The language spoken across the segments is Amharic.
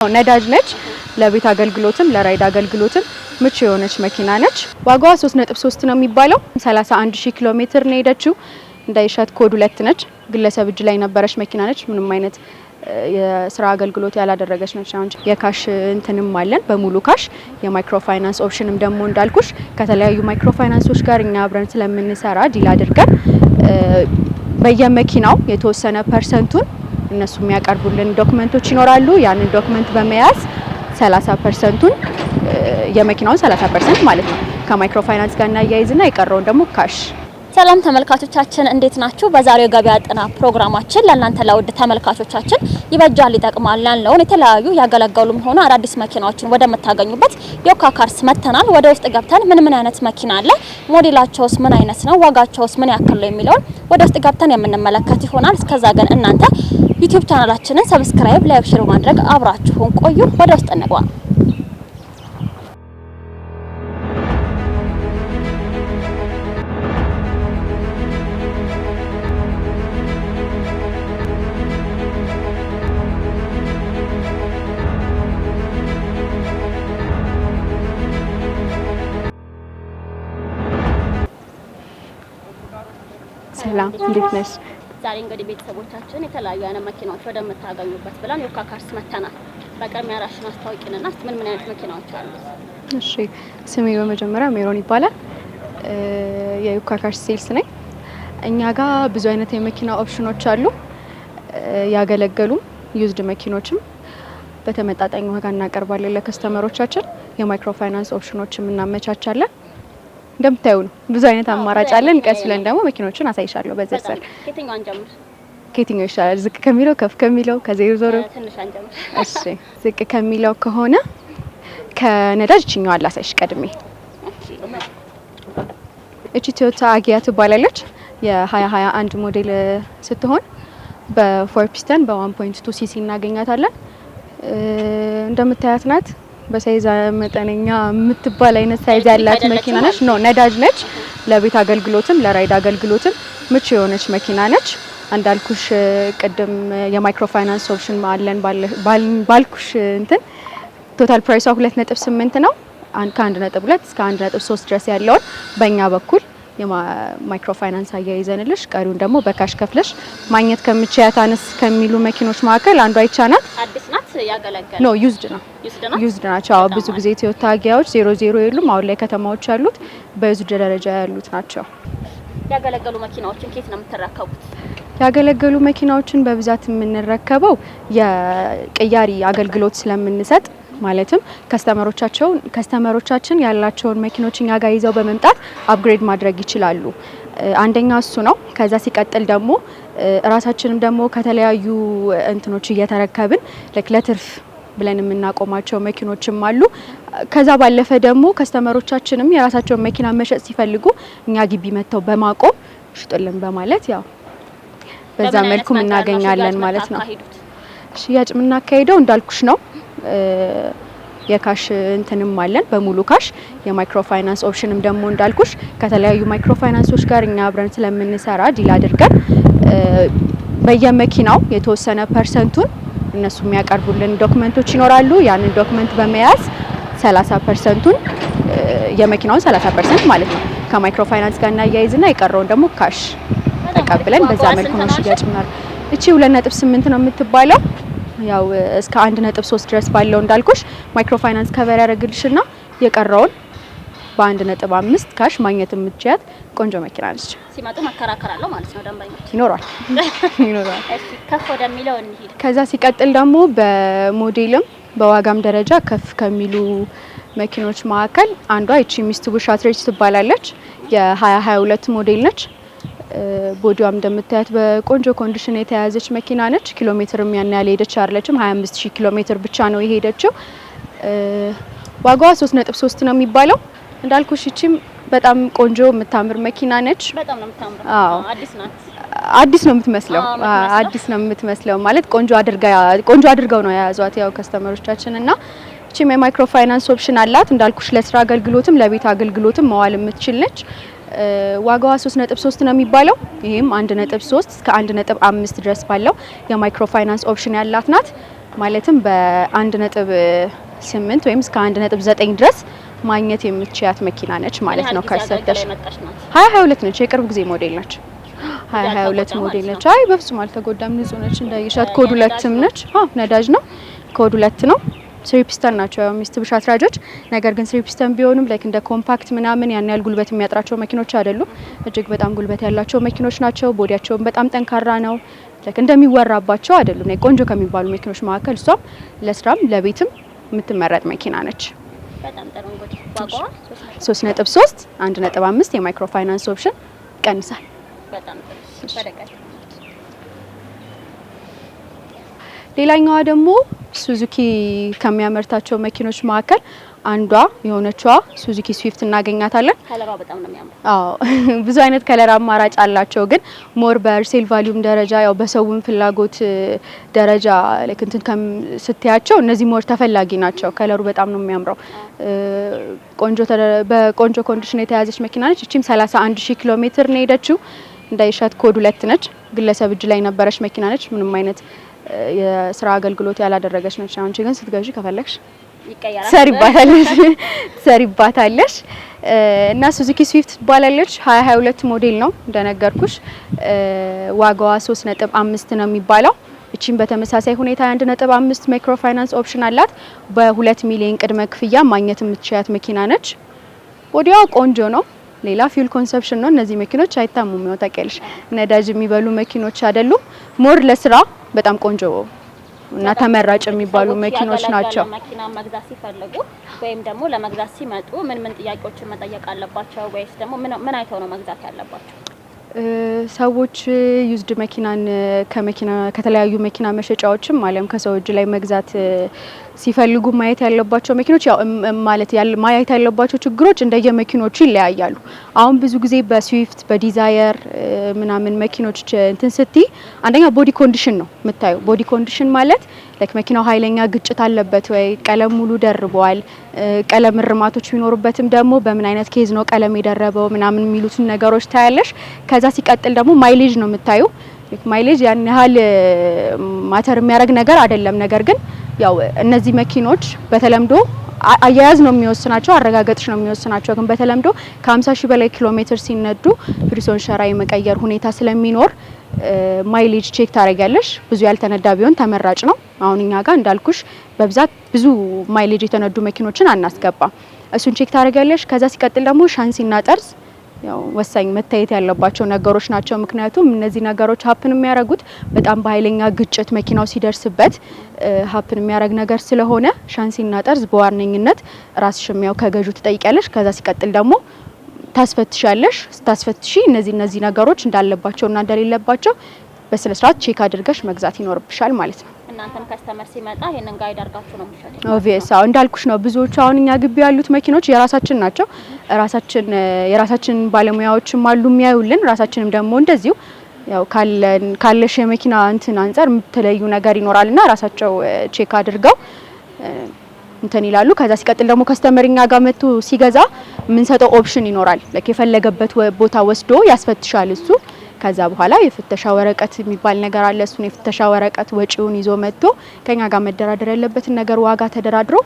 ነዳጅ ነች። ለቤት አገልግሎትም ለ ride አገልግሎትም ምቹ የሆነች መኪና ነች። ዋጋዋ 3.3 ነው የሚባለው። 31 ሺህ ኪሎ ሜትር ነው የሄደችው። እንዳይሻት ኮድ 2 ነች። ግለሰብ እጅ ላይ የነበረች መኪና ነች። ምንም አይነት የስራ አገልግሎት ያላደረገች ነች። አሁን የ cash እንትንም አለን በሙሉ cash። የ microfinance option ም ደግሞ እንዳልኩሽ ከተለያዩ microfinance ኦች ጋር እኛ አብረን ስለምንሰራ deal አድርገን በየመኪናው የተወሰነ percent ኡን እነሱ የሚያቀርቡልን document ኦች ይኖራሉ። ያንን document በመያዝ 30 percent ኡን፣ የመኪናውን 30% ማለት ነው፣ ከ microfinance ጋር እናያይዝና የቀረውን ደግሞ cash። ሰላም ተመልካቾቻችን፣ እንዴት ናችሁ? በዛሬው ገበያ ጥናት ፕሮግራማችን ለእናንተ ለውድ ተመልካቾቻችን ይበጃል፣ ይጠቅማል ያልነውን የተለያዩ ያገለገሉም ሆነ አዳዲስ መኪናዎችን ወደምታገኙበት ዮካ ካርስ መጥተናል። ወደ ውስጥ ገብተን ምን ምን አይነት መኪና አለ፣ ሞዴላቸውስ ምን አይነት ነው፣ ዋጋቸውስ ምን ያክል ነው የሚለውን ወደ ውስጥ ገብተን የምንመለከት ይሆናል። እስከዛ ግን እናንተ YouTube channel ኣችንን subscribe፣ like፣ share በማድረግ አብራችሁን ቆዩ። ወደ ውስጥ እንግባ። ሰላም፣ እንዴት ነሽ? ዛሬ እንግዲህ ቤተሰቦቻችን የተለያዩ አይነት መኪናዎች ወደምታገኙበት ብለን ዮካ ካርስ መጥተናል። በቅድሚያ ራስሽን አስታውቂንና እስቲ ምን ምን አይነት መኪናዎች አሉ? እሺ፣ ስሜ በመጀመሪያ ሜሮን ይባላል። የዮካ ካርስ sales ነኝ። እኛ ጋር ብዙ አይነት የመኪና option ኦች አሉ። ያገለገሉም used መኪኖችም በተመጣጣኝ ዋጋ እናቀርባለን ለ customer ኦቻችን። የ microfinance option ኦችም እናመቻቻለን። እንደምታዩ ነው፣ ብዙ አይነት አማራጭ አለን። ቀስ ብለን ደግሞ መኪኖችን አሳይሻለሁ በዝርዝር። ከየትኛው እንጀምር? ከየትኛው ይሻላል? ዝቅ ከሚለው፣ ከፍ ከሚለው፣ ከዜሮ ዜሮ? ትንሽ እንጀምር። እሺ፣ ዝቅ ከሚለው ከሆነ ከነዳጅ እችኛዋን ላሳይሽ ቀድሜ። እቺ ቶዮታ አጊያ ትባላለች። የ2021 ሞዴል ስትሆን በ 4 piston በ1.2 cc እናገኛታለን። እንደምታያት ናት። በ size መጠነኛ የምትባል አይነት size ያላት መኪና ነች። No፣ ነዳጅ ነች። ለቤት አገልግሎትም ለ ride አገልግሎትም ምቹ የሆነች መኪና ነች። እንዳልኩሽ ቅድም የ microfinance option አለን ባልኩሽ እንትን total price ዋ 2.8 ነው። ከ1.2 እስከ 1.3 ድረስ ያለውን በእኛ በኩል የ microfinance አያይዘንልሽ ቀሪውን ደግሞ በ cash ከፍለሽ ማግኘት ከምትችያት አነስ ከሚሉ መኪኖች መካከል አንዷ ይቻ ናት። አዲስ ናት ያገለገለ? No፣ used ነው። Used ናት። Used ናቸው። አዎ፣ ብዙ ጊዜ ቶዮታ አጊያዎች 00 የሉም። አሁን ላይ ከተማዎች ያሉት በ used ደረጃ ያሉት ናቸው። ያገለገሉ መኪናዎችን ከየት ነው የምትረከቡት? ያገለገሉ መኪናዎችን በብዛት የምንረከበው የቅያሪ አገልግሎት ስለምንሰጥ፣ ማለትም customer ኦቻችን ያላቸውን መኪኖች እኛ ጋር ይዘው በመምጣት upgrade ማድረግ ይችላሉ። አንደኛ እሱ ነው። ከዛ ሲቀጥል ደግሞ እራሳችንም ደግሞ ከተለያዩ እንትኖች እየተረከብን like ለትርፍ ብለን የምናቆማቸው መኪኖችም አሉ። ከዛ ባለፈ ደግሞ customer ኦቻችንም የራሳቸውን መኪና መሸጥ ሲፈልጉ እኛ ግቢ መጥተው በማቆም ሽጡልን በማለት ያው በዛ በምን አይነት መልኩም መንገድ ነው እናገኛለን ሽያጭ ማለት ነው። የምታካሂዱት? ሽያጭ የምናካሂደው እንዳልኩሽ ነው። የ cash እንትንም አለን በሙሉ cash። የ microfinance option ም ደግሞ እንዳልኩሽ ከተለያዩ microfinance ኦች ጋር እኛ አብረን ስለምንሰራ deal አድርገን በየመኪናው የተወሰነ percent ኡን እነሱ የሚያቀርቡልን document ኦች ይኖራሉ። ያንን document በመያዝ 30 percent ኡን፣ የመኪናውን 30% ማለት ነው፣ ከ microfinance ጋር እናያይዝና የቀረውን ደግሞ cash ተቀብለን በዛ ዋጋዋ መልኩ ስንት ነው ነው? ሽያጭ ምናምን። እቺ 2.8 ነው የምትባለው። ያው እስከ 1.3 ድረስ ባለው እንዳልኩሽ microfinance cover ያደርግልሽና የቀረውን በ1.5 cash ማግኘት የምትችያት ቆንጆ መኪና ነች። ሲመጡ መከራከር አለው ማለት ነው ደንበኞች። ይኖራል፣ ይኖራል። እሺ፣ ከፍ ወደሚለው እንሂድ። ከዛ ሲቀጥል ደግሞ በሞዴልም በዋጋም ደረጃ ከፍ ከሚሉ መኪኖች መካከል አንዷ ይቺ ሚትሱቢሺ አትሬጅ ትባላለች። የ2022 ሞዴል ነች። Body ዋም እንደምታያት በቆንጆ condition የተያዘች መኪና ነች። ኪሎ ሜትርም ያን ያህል የሄደች አይደለችም። 25,000 ኪሎ ሜትር ብቻ ነው የሄደችው። ዋጋዋ 3.3 ነው የሚባለው። እንዳልኩሽ ይቺም በጣም ቆንጆ የምታምር መኪና ነች። በጣም ነው የምታምረው። አዎ። አዲስ ናት። አዲስ ነው የምትመስለው። አዎ፣ የምትመስለው። አዲስ ነው የምትመስለው ማለት ቆንጆ አድርገው ነው የያዟት ያው customer ኦቻችን። እና እቺም የ microfinance option አላት። እንዳልኩሽ ለስራ አገልግሎትም ለቤት አገልግሎትም መዋል የምትችል ነች። ዋጋዋ 3.3 ነው የሚባለው። ይሄም 1.3 እስከ 1.5 ድረስ ባለው የ microfinance option ያላት ናት። ማለትም በ1.8 ወይም እስከ 1.9 ድረስ ማግኘት የምትችያት መኪና ነች ማለት ነው። Cash ሰተሽ 2022 ነች፣ የቅርብ ጊዜ ሞዴል ነች። 2022 ሞዴል ነች። አይ በፍጹም አልተጎዳም፣ ንጹህ ነች። እንዳየሻት ኮድ 2ም ነች። አዎ ነዳጅ ነው፣ ኮድ 2 ነው። Three piston ናቸው ያው ሚትሱቢሺ አትራጆች። ነገር ግን three piston ቢሆኑም like እንደ compact ምናምን ያን ያህል ጉልበት የሚያጥራቸው መኪኖች አይደሉም። እጅግ በጣም ጉልበት ያላቸው መኪኖች ናቸው። Body ያቸውን በጣም ጠንካራ ነው። Like እንደሚወራባቸው አይደሉም። ቆንጆ ከሚባሉ መኪኖች መካከል እሷም ለስራም ለቤትም የምትመረጥ መኪና ነች። በጣም ጥሩ። እንግዲህ ዋጋዋ 3.3 1.5 የ microfinance option ይቀንሳል። በጣም ጥሩ። ሌላኛዋ ደግሞ ሱዙኪ ከሚያመርታቸው መኪኖች መካከል አንዷ የሆነችዋ ሱዙኪ ስዊፍት እናገኛታለን። Color ዋ በጣም ነው የሚያምረው። አዎ ብዙ አይነት color አማራጭ አላቸው። ግን more በ resale value ም ደረጃ ያው በሰውም ፍላጎት ደረጃ like እንትን ስትያቸው እነዚህ more ተፈላጊ ናቸው። Color ኡ በጣም ነው የሚያምረው። ቆንጆ በቆንጆ condition የተያዘች መኪና ነች። እቺም 31,000 ኪሎ ሜትር ነው የሄደችው። እንዳይሻት ኮድ 2 ነች። ግለሰብ እጅ ላይ የነበረች መኪና ነች። ምንም አይነት የስራ አገልግሎት ያላደረገች ነች። አንቺ ግን ስትገዢ ከፈለግሽ ትሰሪባታለሽ እና ሱዙኪ ስዊፍት ትባላለች። 2022 ሞዴል ነው እንደነገርኩሽ። ዋጋዋ 3.5 ነው የሚባለው። እቺም በተመሳሳይ ሁኔታ 1.5 microfinance option አላት። በ2 ሚሊዮን ቅድመ ክፍያ ማግኘት የምትችያት መኪና ነች። Body ዋ ቆንጆ ነው። ሌላ fuel consumption ነው። እነዚህ መኪኖች አይታሙም፣ ያው ታውቂያለሽ፣ ነዳጅ የሚበሉ መኪኖች አይደሉም። More ለስራ በጣም ቆንጆ እና ተመራጭ የሚባሉ መኪኖች ናቸው። መኪና መግዛት ሲፈልጉ ወይም ደግሞ ለመግዛት ሲመጡ ምን ምን ጥያቄዎችን መጠየቅ አለባቸው? ወይስ ደግሞ ምን አይተው ነው መግዛት ያለባቸው? ሰዎች used መኪናን ከመኪና ከተለያዩ መኪና መሸጫዎችም አለም ከሰው እጅ ላይ መግዛት ሲፈልጉ ማየት ያለባቸው መኪኖች ያው ማለት ማየት ያለባቸው ችግሮች እንደየመኪኖቹ ይለያያሉ። አሁን ብዙ ጊዜ በስዊፍት በዲዛየር ምናምን መኪኖች እንትን ስትይ አንደኛ body condition ነው የምታየው። Body condition ማለት like መኪናው ኃይለኛ ግጭት አለበት ወይ፣ ቀለም ሙሉ ደርበዋል፣ ቀለም እርማቶች ቢኖሩበትም ደግሞ በምን አይነት case ነው ቀለም የደረበው ምናምን የሚሉትን ነገሮች ታያለሽ። ከዛ ሲቀጥል ደግሞ mileage ነው የምታዩ። Mileage ያን ያህል matter የሚያደርግ ነገር አይደለም። ነገር ግን ያው እነዚህ መኪኖች በተለምዶ አያያዝ ነው የሚወስናቸው፣ አረጋገጥሽ ነው የሚወስናቸው። ግን በተለምዶ ከ50 ሺህ በላይ ኪሎ ሜትር ሲነዱ ፍሪሲዮን ሸራ የመቀየር ሁኔታ ስለሚኖር mileage check ታደርጊያለሽ። ብዙ ያልተነዳ ቢሆን ተመራጭ ነው። አሁን እኛ ጋር እንዳልኩሽ በብዛት ብዙ mileage የተነዱ መኪኖችን አናስገባም። እሱን check ታደርጊያለሽ። ከዛ ሲቀጥል ደግሞ ሻንሲና ጠርዝ ያው ወሳኝ መታየት ያለባቸው ነገሮች ናቸው። ምክንያቱም እነዚህ ነገሮች happen የሚያደርጉት በጣም በኃይለኛ ግጭት መኪናው ሲደርስበት happen የሚያደርግ ነገር ስለሆነ ሻንሲና ጠርዝ በዋነኝነት ራስሽም ያው ከገዢው ትጠይቂያለሽ። ከዛ ሲቀጥል ደግሞ ታስፈትሻለሽ። ስታስፈትሺ እነዚህ ነገሮች እንዳለባቸውና እንደሌለባቸው በስነ ስርዓት check አድርገሽ መግዛት ይኖርብሻል ማለት ነው። እናንተም customer ሲመጣ ይሄንን guide አድርጋችሁ ነው የምትሸጡት? Obvious አዎ፣ እንዳልኩሽ ነው። ብዙዎቹ አሁን እኛ ግቢ ያሉት መኪኖች የራሳችን ናቸው። ራሳችን የራሳችን ባለሙያዎችም አሉ የሚያዩልን። ራሳችንም ደግሞ እንደዚሁ ያው ካለሽ የመኪና እንትን አንፃር የምትለዩ ነገር ይኖራልና ራሳቸው check አድርገው እንትን ይላሉ። ከዛ ሲቀጥል ደግሞ customer እኛ ጋር መጥቶ ሲገዛ የምንሰጠው option ይኖራል። Like የፈለገበት ቦታ ወስዶ ያስፈትሻል እሱ። ከዛ በኋላ የፍተሻ ወረቀት የሚባል ነገር አለ። እሱን የፍተሻ ወረቀት ወጪውን ይዞ መጥቶ ከኛ ጋር መደራደር ያለበትን ነገር ዋጋ ተደራድሮ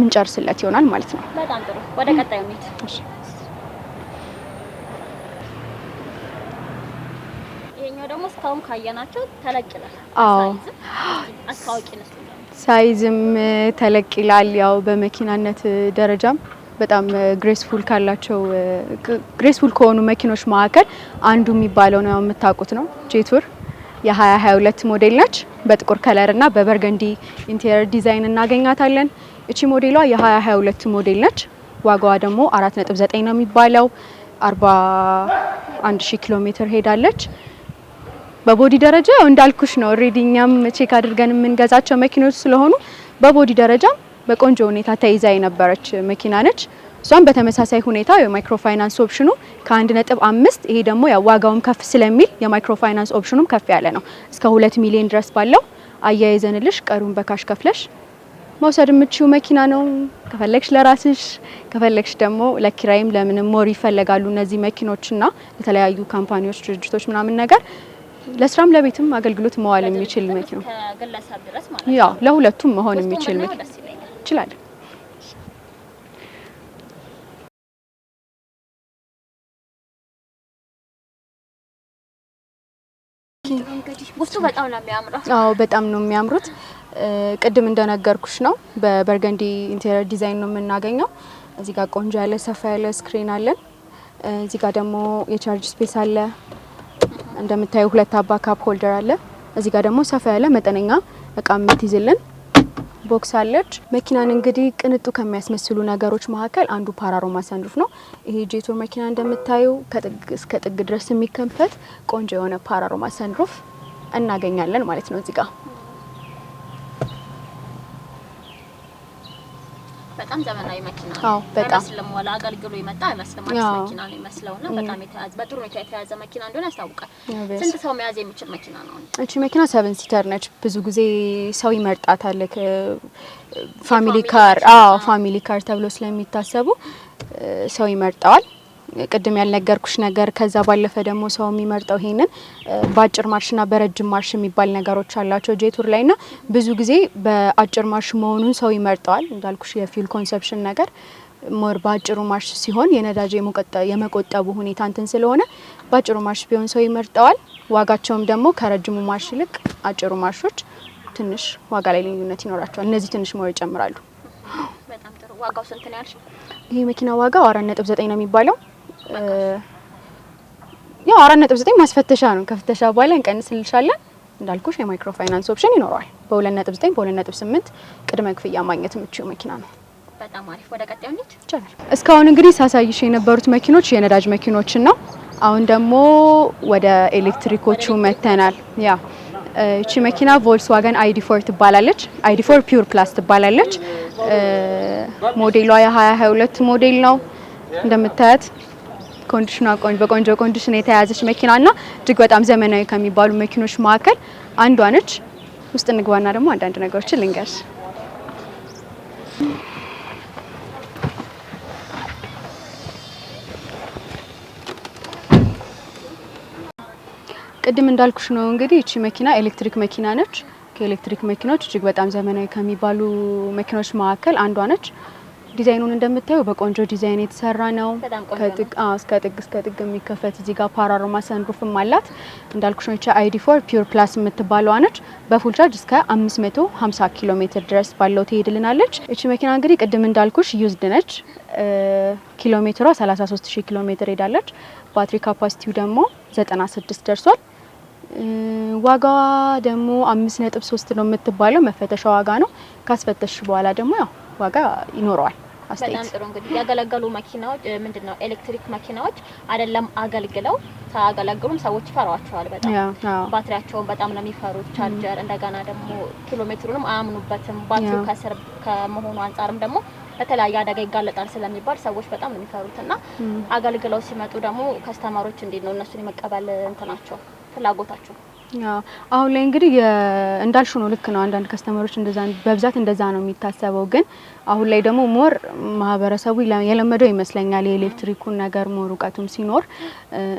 ምንጨርስለት ይሆናል ማለት ነው። በጣም ጥሩ። ወደ ቀጣዩ እንሂድ። ይሄኛው ደግሞ እስካሁን ካየናቸው ተለቅ ይላል። አዎ አስታዋቂ ነው። Size ም ተለቅ ይላል። ያው በመኪናነት ደረጃም በጣም graceful ካላቸው graceful ከሆኑ መኪኖች መካከል አንዱ የሚባለው ነው። የምታውቁት ነው። ጄቱር የ2022 ሞዴል ነች። በጥቁር color እና በ burgundy interior design እናገኛታለን። እቺ ሞዴሏ የ2022 ሞዴል ነች። ዋጋዋ ደግሞ 4.9 ነው የሚባለው። 41,000 ኪሎ ሜትር ሄዳለች። በ body ደረጃ እንዳልኩሽ ነው። Already እኛም check አድርገን የምንገዛቸው መኪኖች ስለሆኑ በ body ደረጃ በቆንጆ ሁኔታ ተይዛ የነበረች መኪና ነች። እሷም በተመሳሳይ ሁኔታ የ microfinance option ኑ ከ1.5 ይሄ ደግሞ ያው ዋጋውም ከፍ ስለሚል የ microfinance option ኑም ከፍ ያለ ነው። እስከ 2 ሚሊዮን ድረስ ባለው አያይዘንልሽ ቀሩን በ cash ከፍለሽ መውሰድ የምትችይው መኪና ነው። ከፈለግሽ ለራስሽ ከፈለግሽ ደግሞ ለኪራይም ለምንም more ይፈለጋሉ እነዚህ መኪኖችና ለተለያዩ company ዎች፣ ድርጅቶች ምናምን ነገር ለስራም ለቤትም አገልግሎት መዋል የሚችል መኪና፣ ከግለሰብ ድረስ ማለት ነው። ያው ለሁለቱም መሆን ውስጡን የሚችል ብናየው መኪና ደስ ይለኛል። ይችላል። ውስጡ በጣም ነው የሚያምረው። አዎ፣ በጣም ነው የሚያምሩት። ቅድም እንደነገርኩሽ ነው፣ በ burgundy interior design ነው የምናገኘው። እዚህ ጋር ቆንጆ ያለ ሰፋ ያለ screen አለን። እዚህ ጋር ደግሞ የ charge space አለ። እንደምታዩ ሁለት አባ cup holder አለ። እዚህ ጋር ደግሞ ሰፋ ያለ መጠነኛ እቃ የምትይዝልን box አለች። መኪናን እንግዲህ ቅንጡ ከሚያስመስሉ ነገሮች መካከል አንዱ panorama sunroof ነው። ይሄ ጄቱር መኪና እንደምታዩ ከጥግ እስከ ጥግ ድረስ የሚከፈት ቆንጆ የሆነ panorama sunroof እናገኛለን ማለት ነው እዚህ ጋር። በጣም ዘመናዊ መኪና ነው። አዎ፣ በጣም። አይመስልም፣ ወላ አገልግሎ የመጣ አይመስልም። አዲስ መኪና ነው የሚመስለውና በጣም የተያዘ፣ በጥሩ ሁኔታ የተያዘ መኪና እንደሆነ ያስታውቃል። ስንት ሰው መያዝ የሚችል መኪና ነው? እቺ መኪና seven seater ነች። ብዙ ጊዜ ሰው ይመርጣታል። Family car፣ አዎ፣ family car ተብሎ ስለሚታሰቡ ሰው ይመርጠዋል። ቅድም ያልነገርኩሽ ነገር፣ ከዛ ባለፈ ደግሞ ሰው የሚመርጠው ይሄንን በአጭር ማርሽና በረጅም ማርሽ የሚባል ነገሮች አላቸው ጄቱር ላይና ብዙ ጊዜ በአጭር ማርሽ መሆኑን ሰው ይመርጠዋል። እንዳልኩሽ የ fuel consumption ነገር more በአጭሩ ማርሽ ሲሆን የነዳጅ የመቆጠቡ ሁኔታ እንትን ስለሆነ በአጭሩ ማርሽ ቢሆን ሰው ይመርጠዋል። ዋጋቸውም ደግሞ ከረጅሙ ማርሽ ይልቅ አጭሩ ማርሾች ትንሽ ዋጋ ላይ ልዩነት ይኖራቸዋል። እነዚህ ትንሽ more ይጨምራሉ። በጣም ጥሩ። ዋጋው ስንት ነው ያልሽው? ይሄ መኪና ዋጋው 4.9 ነው የሚባለው። ያው 4.9 ማስፈተሻ ነው። ከፍተሻ በኋላ እንቀንስልሻለን። እንዳልኩሽ የ microfinance option ይኖረዋል። በ2.9፣ በ2.8 ቅድመ ክፍያ ማግኘት የምትችይው መኪና ነው። በጣም አሪፍ። ወደ ቀጣዩ እንሂድ። ይቻላል። እስካሁን እንግዲህ ሳሳይሽ የነበሩት መኪኖች የነዳጅ መኪኖችን ነው። አሁን ደግሞ ወደ ኤሌክትሪኮቹ መተናል። Yeah፣ እቺ መኪና ቮልክስዋገን ID4 ትባላለች። ID4 Pure Plus ትባላለች። ሞዴሏ የ2022 ሞዴል ነው። እንደምታያት condition ኗ ቆንጆ፣ በቆንጆ condition የተያዘች መኪና እና እጅግ በጣም ዘመናዊ ከሚባሉ መኪኖች መካከል አንዷ ነች። ውስጥ እንግባና ደግሞ አንዳንድ ነገሮችን ልንገርሽ። ቅድም እንዳልኩሽ ነው እንግዲህ እቺ መኪና ኤሌክትሪክ መኪና ነች። ከኤሌክትሪክ መኪኖች እጅግ በጣም ዘመናዊ ከሚባሉ መኪኖች መካከል አንዷ ነች። ዲዛይኑን እንደምታዩ በቆንጆ ዲዛይን የተሰራ ነው። በጣም ቆንጆ ነው። ከጥግ እስከ ጥግ የሚከፈት እዚህ ጋር panorama sunroof ም አላት። እንዳልኩሽ ነው፣ ይቺ ID4 Pure Plus የምትባለዋ ነች። በ full charge እስከ 550 ኪሎ ሜትር ድረስ ባለው ትሄድልናለች። እቺ መኪና እንግዲህ ቅድም እንዳልኩሽ used ነች። ኪሎ ሜትሯ 33,000 ኪሎ ሜትር ሄዳለች። battery capacity ው ደግሞ 96 ደርሷል። ዋጋዋ ደግሞ 5.3 ነው የምትባለው፣ መፈተሻ ዋጋ ነው። ካስፈተሽ በኋላ ደግሞ ያው ዋጋ ይኖረዋል በጣም አስተያየት። ጥሩ። እንግዲህ ያገለገሉ መኪናዎች፣ ምንድን ነው፣ ኤሌክትሪክ መኪናዎች አይደለም አገልግለው ሳያገለግሉም ሰዎች ይፈሯቸዋል በጣም። ባትሪያቸውን በጣም ነው የሚፈሩት። ቻርጀር እንደገና ደግሞ ኪሎ ሜትሩንም አያምኑበትም። ባትሪው ከስር ከመሆኑ አንጻርም ደግሞ ለተለያየ አደጋ ይጋለጣል ስለሚባል ሰዎች በጣም ነው የሚፈሩት። እና አገልግለው ሲመጡ ደግሞ customer ኦች እንዴት ነው እነሱን የመቀበል እንትናቸው፣ ፍላጎታቸው? አሁን ላይ እንግዲህ እንዳልሽው ነው፣ ልክ ነው። አንዳንድ customer ኦች እንደዛ፣ በብዛት እንደዛ ነው የሚታሰበው። ግን አሁን ላይ ደግሞ more ማህበረሰቡ የለመደው ይመስለኛል የኤሌክትሪኩን ነገር፣ more እውቀቱም ሲኖር።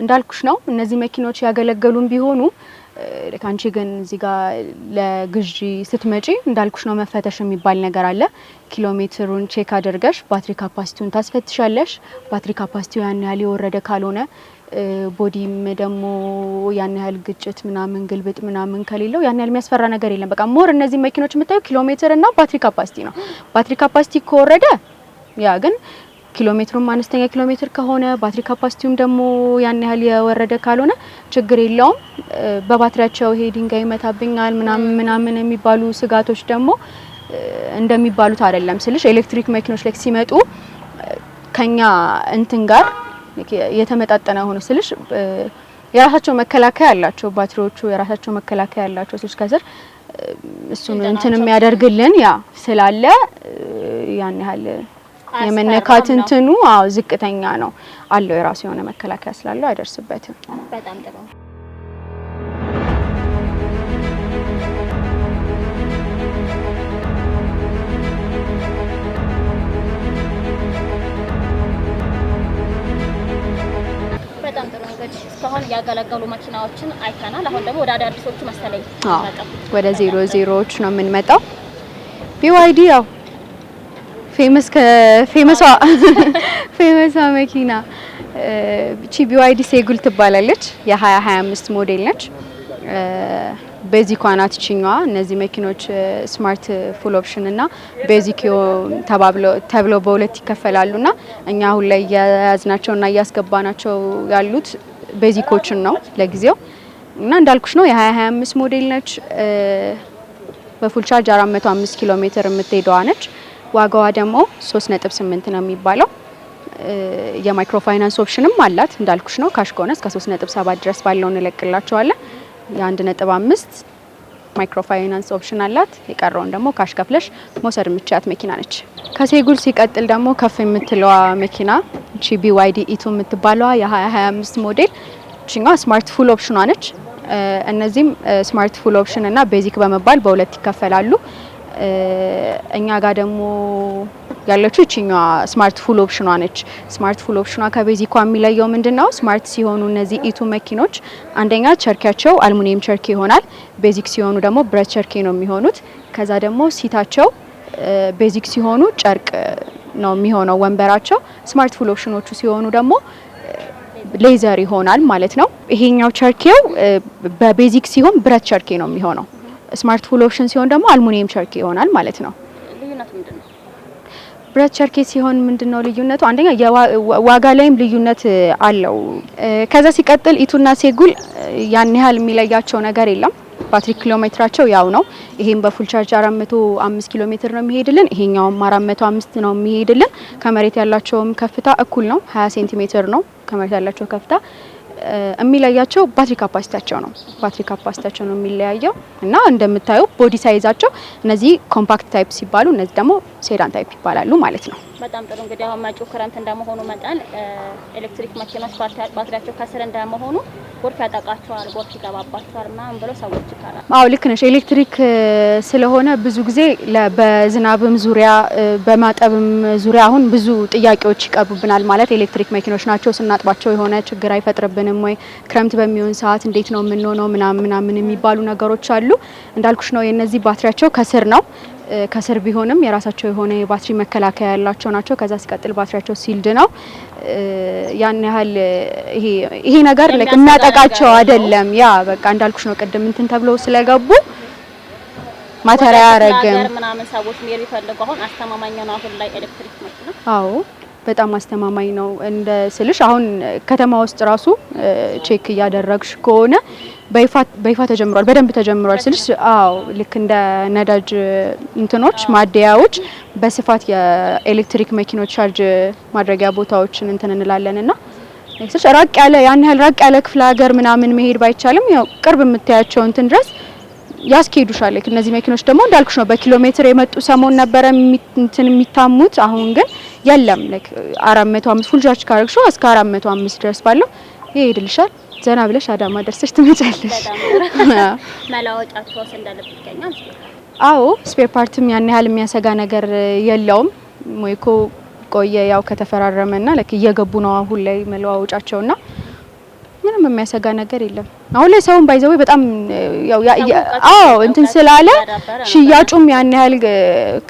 እንዳልኩሽ ነው፣ እነዚህ መኪኖች ያገለገሉም ቢሆኑ አንቺ ግን እዚህ ጋር ለግዢ ስትመጪ እንዳልኩሽ ነው፣ መፈተሽ የሚባል ነገር አለ። ኪሎ ሜትሩን check አድርገሽ battery capacity ውን ታስፈትሻለሽ። Battery capacity ው ያን ያህል የወረደ ካልሆነ፣ body ም ደግሞ ያን ያህል ግጭት ምናምን ግልብጥ ምናምን ከሌለው ያን ያህል የሚያስፈራ ነገር የለም። በቃ more እነዚህ መኪኖች የምታዩ ኪሎ ሜትር እና battery capacity ነው። Battery capacity ከወረደ፣ ያ ግን ኪሎ ሜትሩም አነስተኛ ኪሎ ሜትር ከሆነ፣ battery capacity ውም ደግሞ ያን ያህል የወረደ ካልሆነ ችግር የለውም። በባትሪያቸው ይሄ ድንጋይ ይመታብኛል ምናምን ምናምን የሚባሉ ስጋቶች ደግሞ እንደሚባሉት አይደለም ስልሽ፣ ኤሌክትሪክ መኪኖች ላይ ሲመጡ ከኛ እንትን ጋር የተመጣጠነ ሆኖ ስልሽ የራሳቸው መከላከያ አላቸው። ባትሪዎቹ የራሳቸው መከላከያ አላቸው ስልሽ ከስር እሱን እንትን የሚያደርግልን ያ ስላለ ያን ያህል የመነካት እንትኑ አዎ ዝቅተኛ ነው አለው። የራሱ የሆነ መከላከያ ስላለው አይደርስበትም። በጣም ጥሩ። በጣም ጥሩ። እንግዲህ እስካሁን ያገለገሉ መኪናዎችን አይተናል። አሁን ደግሞ ወደ አዳዲሶቹ መሰለኝ የምንመጣው። ወደ 00ዎች ነው የምንመጣው። BYD ያው famous ከ famousዋ መኪና እቺ BYD Seagull ትባላለች። የ2025 ሞዴል ነች። Basic ኳ ናት ይችኛዋ። እነዚህ መኪኖች smart full option እና basic ተብለው በሁለት ይከፈላሉና እኛ አሁን ላይ እየያዝናቸውና እያስገባናቸው ያሉት basic ኦችን ነው ለጊዜው። እና እንዳልኩሽ ነው የ2025 ሞዴል ነች። በ full charge 405 ኪሎ ሜትር የምትሄደዋ ነች። ዋጋዋ ደግሞ 3.8 ነው የሚባለው። የ microfinance option ም አላት። እንዳልኩሽ ነው cash ከሆነ እስከ 3.7 ድረስ ባለው እንለቅላቸዋለን። የ1.5 microfinance option አላት። የቀረውን ደግሞ cash ከፍለሽ መውሰድ የምትችያት መኪና ነች። ከ Seagull ሲቀጥል ደግሞ ከፍ የምትለዋ መኪና እቺ BYD E2 የምትባለዋ የ2025 ሞዴል እቺኛዋ smart full option ኗ ነች። እነዚህም smart full option እና basic በመባል በሁለት ይከፈላሉ። እኛ ጋር ደግሞ ያለችው እቺኛዋ smart full option ኗ ነች። Smart full option ኗ ከ basic ኳ የሚለየው ምንድነው? Smart ሲሆኑ እነዚህ E2 መኪኖች አንደኛ ቸርኪያቸው አልሙኒየም ቸርኪ ይሆናል። Basic ሲሆኑ ደግሞ ብረት ቸርኪ ነው የሚሆኑት። ከዛ ደግሞ seat ኣቸው basic ሲሆኑ ጨርቅ ነው የሚሆነው ወንበራቸው። Smart full option ኖቹ ሲሆኑ ደግሞ leather ይሆናል ማለት ነው። ይሄኛው ቸርኬው በ basic ሲሆን ብረት ቸርኬ ነው የሚሆነው። Smart full option ሲሆን ደግሞ አልሙኒየም ቸርኬ ይሆናል ማለት ነው። ልዩነቱ ምንድን ነው? ብረት ቸርኬ ሲሆን ምንድነው ልዩነቱ? አንደኛ ዋጋ ላይም ልዩነት አለው። ከዛ ሲቀጥል E2 ና Seagull ያን ያህል የሚለያቸው ነገር የለም። ባትሪ ኪሎ ሜትራቸው ያው ነው። ይሄም በ full charge 405 ኪሎ ሜትር ነው የሚሄድልን፣ ይሄኛውም 405 ነው የሚሄድልን። ከመሬት ያላቸውም ከፍታ እኩል ነው፣ 20 ሴንቲሜትር ነው ከመሬት ያላቸው ከፍታ። የሚለያቸው ባትሪ capacity ያቸው ነው። ባትሪ capacity ያቸው ነው የሚለያየው እና እንደምታዩ body size ኣቸው እነዚህ compact type ሲባሉ፣ እነዚህ ደግሞ sedan type ይባላሉ ማለት ነው። በጣም ጥሩ። እንግዲህ አሁን መጪው ክረምት እንደመሆኑ መጠን ኤሌክትሪክ መኪኖች ባትሪያቸው ከስር እንደመሆኑ ጎርፍ ያጠቃቸዋል፣ ጎርፍ ይገባባቸዋል ምናምን ብለው ሰዎች ይፈራሉ። አዎ፣ ልክ ነሽ። ኤሌክትሪክ ስለሆነ ብዙ ጊዜ በዝናብም ዙሪያ በማጠብም ዙሪያ አሁን ብዙ ጥያቄዎች ይቀርቡብናል። ማለት ኤሌክትሪክ መኪኖች ናቸው፣ ስናጥባቸው የሆነ ችግር አይፈጥርብንም ወይ? ክረምት በሚሆን ሰዓት እንዴት ነው የምንሆነው? ምናምን ምናምን የሚባሉ ነገሮች አሉ። እንዳልኩሽ ነው የነዚህ ባትሪያቸው ከስር ነው። ከስር ቢሆንም የራሳቸው የሆነ የባትሪ መከላከያ ያላቸው ናቸው። ከዛ ሲቀጥል ባትሪያቸው sealed ነው። ያን ያህል ይሄ ነገር like የሚያጠቃቸው አይደለም። ያ በቃ እንዳልኩሽ ነው ቅድም እንትን ተብሎ ስለገቡ matter አያረግም። ምናምን ሰዎች መሄድ ቢፈልጉ አሁን አስተማማኝ ነው አሁን ላይ ኤሌክትሪክ መኪና? አዎ፣ በጣም አስተማማኝ ነው። እንደ ስልሽ አሁን ከተማ ውስጥ ራሱ check እያደረግሽ ከሆነ በይፋ ተጀምሯል፣ በደንብ ተጀምሯል ስልሽ፣ አዎ፣ ልክ እንደ ነዳጅ እንትኖች ማደያዎች በስፋት የኤሌክትሪክ መኪኖች charge ማድረጊያ ቦታዎችን እንትን እንላለን። እና ስልሽ ራቅ ያለ ያን ያህል ራቅ ያለ ክፍለ ሀገር ምናምን መሄድ ባይቻልም ያው ቅርብ የምታያቸው እንትን ድረስ ያስኬዱሻል። እነዚህ መኪኖች ደግሞ እንዳልኩሽ ነው በኪሎ ሜትር የመጡ ሰሞን ነበረ እንትን የሚታሙት፣ አሁን ግን የለም። Like 405 full charge ካረግሽው እስከ 405 ድረስ ባለው ይሄድልሻል። ዘና ብለሽ አዳማ ደርሰሽ ትመጫለሽ። መለዋወጫቸውስ እንደልብ ይገኛል? አዎ፣ spare part ም ያን ያህል የሚያሰጋ ነገር የለውም። ሞይኮ ቆየ ያው ከተፈራረመና like እየገቡ ነው አሁን ላይ መለዋወጫቸውና ምንም የሚያሰጋ ነገር የለም። አሁን ላይ ሰውን by the way በጣም ያው አዎ እንትን ስላለ ሽያጩም ያን ያህል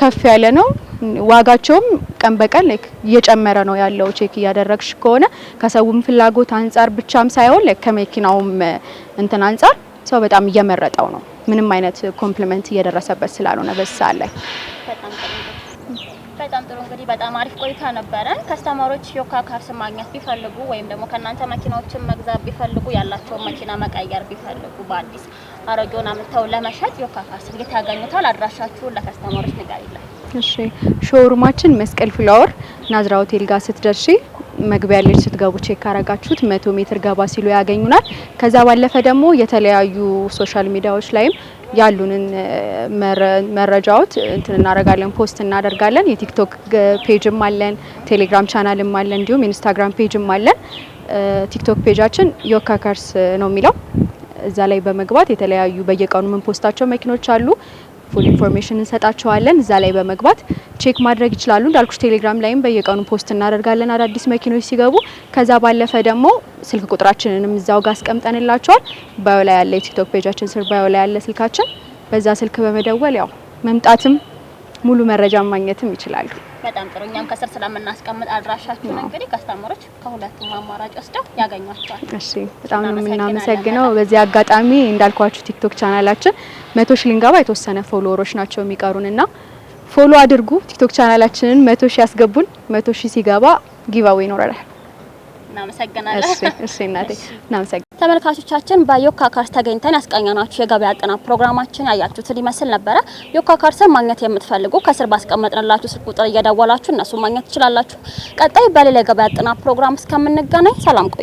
ከፍ ያለ ነው። ዋጋቸውም ቀን በቀን like እየጨመረ ነው ያለው። Check እያደረግሽ ከሆነ ከሰውም ፍላጎት አንጻር ብቻም ሳይሆን like ከመኪናውም እንትን አንጻር ሰው በጣም እየመረጠው ነው። ምንም አይነት complaint እየደረሰበት ስላልሆነ በዛ ላይ። በጣም ጥሩ። እንግዲህ በጣም አሪፍ ቆይታ ነበረን። Customer ኦች ዮካ ካርስ ማግኘት ቢፈልጉ ወይም ደግሞ ከእናንተ መኪናዎችን መግዛት ቢፈልጉ፣ ያላቸውን መኪና መቀየር ቢፈልጉ፣ በአዲስ አሮጌውን አምጥተው ለመሸጥ ዮካ ካርስ እንዴት ያገኙታል? አድራሻችሁን ለ customer ኦች ንገሪልን። እሺ፣ showroom ኣችን መስቀል ፍላወር ናዝራ ሆቴል ጋር ስትደርሺ መግቢያ ላይ ስትገቡ check ካረጋችሁት 100 ሜትር ገባ ሲሉ ያገኙናል። ከዛ ባለፈ ደግሞ የተለያዩ social media ዎች ላይም ያሉንን መረጃዎች እንትን እናደርጋለን፣ post እናደርጋለን። የ TikTok page ም አለን፣ ቴሌግራም ቻናልም አለን፣ እንዲሁም Instagram page ም አለን። TikTok page ኣችን ዮካ ካርስ ነው የሚለው። እዛ ላይ በመግባት የተለያዩ በየቀኑ የምን post ኣቸው መኪኖች አሉ። Full information እንሰጣቸዋለን። እዛ ላይ በመግባት check ማድረግ ይችላሉ። እንዳልኩሽ ቴሌግራም ላይም በየቀኑ post እናደርጋለን አዳዲስ መኪኖች ሲገቡ። ከዛ ባለፈ ደግሞ ስልክ ቁጥራችንንም እዛው ጋር አስቀምጠንላቸዋል። Bio ላይ ያለ የቲክቶክ page ኣችን ስር bio ላይ ያለ ስልካችን፣ በዛ ስልክ በመደወል ያው መምጣትም ሙሉ መረጃ ማግኘትም ይችላሉ። በጣም ጥሩ። እኛም ከስር ስለምናስቀምጥ አድራሻችሁን እንግዲህ customer ኦች ከሁለቱም አማራጭ ወስደው ያገኟቸዋል። እሺ፣ በጣም ነው የምናመሰግነው። በዚህ አጋጣሚ እንዳልኳችሁ ቲክቶክ ቻናላችን 100,000 ልንገባ የተወሰነ follower ኦች ናቸው የሚቀሩንና follow አድርጉ። ቲክቶክ ቻናላችንን 100,000 ያስገቡን። 100,000 ሲገባ giveaway ይኖረናል። እናመሰግናለን። እሺ እናቴ፣ እናመሰግናለን። ተመልካቾቻችን፣ በዮካ ካርስ ተገኝተን ያስቃኘናችሁ የገበያ ጥናት ፕሮግራማችን ያያችሁትን ይመስል ነበረ። ዮካ ካርስን ማግኘት የምትፈልጉ ከስር ባስቀመጥንላችሁ ስልክ ቁጥር እየደወላችሁ እነሱ ማግኘት ትችላላችሁ። ቀጣይ በሌላ የገበያ ጥናት ፕሮግራም እስከምንገናኝ ሰላም ቆዩ።